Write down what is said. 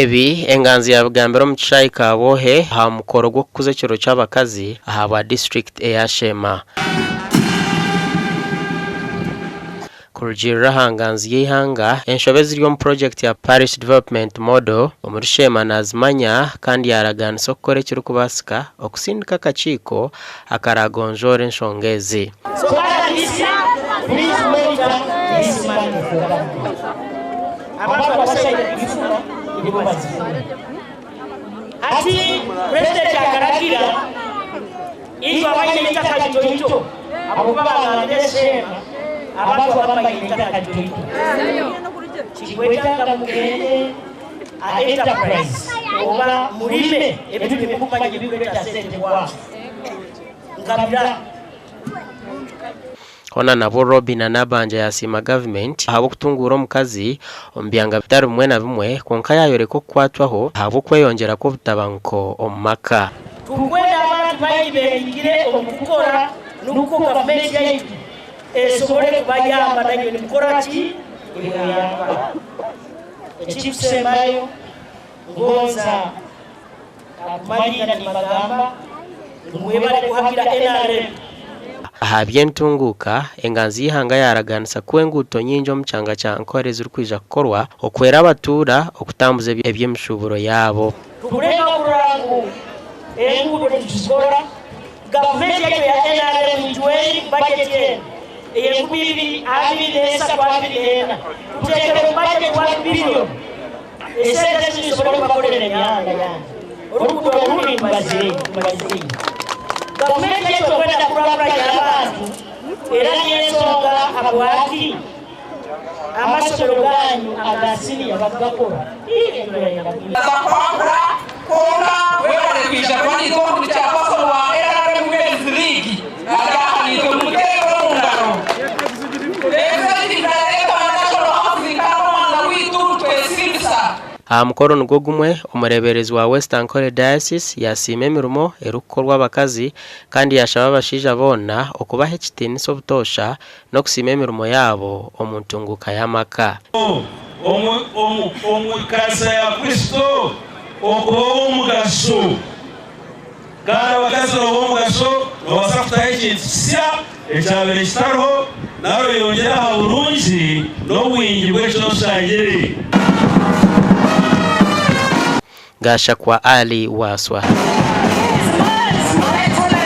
Ebi enganzi yabigambira omu kishaayi Kabwohe aha mukoro gw'okukuza ekiro ky'abakazi ahabwa disiturikiti eya Sheema. Kurugiirira aha nganzi y'eihanga, enshobe eziri omu purogyekiti ya Parish Development Model omuri Sheema nazimanya kandi yaaragaanisa okukora ekirikubaasika okusindika akakiiko akaraagonjoore enshonga ezi. So RDC please monitor this money for government. Abantu abashaija kugifuna nibo bazifuna. Hati president akaragira itwe abaine eitaka ritoito ahabw'okuba bagambire Sheema abantu abamu baine eitaka ritoito tikwetaaga mugende aha enterprise oba murime ebintu ebimukumanya ebirikureeta sente bwangu nkabira. Hoona nabwo Robinah Nabbanja yasiima gavumenti ahabw'okutunguura omukazi omu byanga bitari bimwe na bimwe kwonka yayoreka okukwatwaho ahabw'okweyongyera kw'obutabanguko omu maka. Turikwenda abantu baingi benyigire omu kukora nukwo gavumenti yaitu esobole kubayamba nainywe nimukora ki? Nimubayamba. Ekirikusembayo ngonza Kumariira nimbagamba ngu mwebare kuhagira NRM. Aha by'entunguuka, enganzi y'eihanga yaaraganisa ku enguuto nyingi omu kyanga kya Ankole zirikwija kukorwa okuhwera abatuura okutambuza eby'emishuuburo yaabo. Tukurenga kurora ngu enguudo nituzikora, gavumenti yaitu eya NRM itweri bajeti enu ey'enkumi ibiri 23 24 tuteekere omu bajeti one billion. Esente ezi nizisobora kubakorera emihanda yanyu, oruguudo orundi nibazirenya. Gavumenti yaitu okwenda kurakuranya abantu era niyo ensonga habwaki amasomero ganyu aga siniya bakugakora. Kwangura kwonka webare kwija kuba naitwe omu chairperson wa NRM Women's League ari aha naitwe mumuteere omu ngaro. Aha mukoro nigwo gumwe, omureeberezi wa West Ankole Diocese yasiima emirimo erikukorwa abakazi kandi yaashaba abashaija boona okubaha ekitiinisa obutoosha n'okusiima emirimo yaabo omu ntunguuka y'amaka. Omu kanisa ya Kristo okuba ow'omugasho. Kandi abakazi nooba ow'omugasho, noobaasa kutaho ekintu kisya ekyabaire kitariho nari oyongyere aha burungi n'obwingi bw'eki oshangire. Gashakwa Ali Wasswa.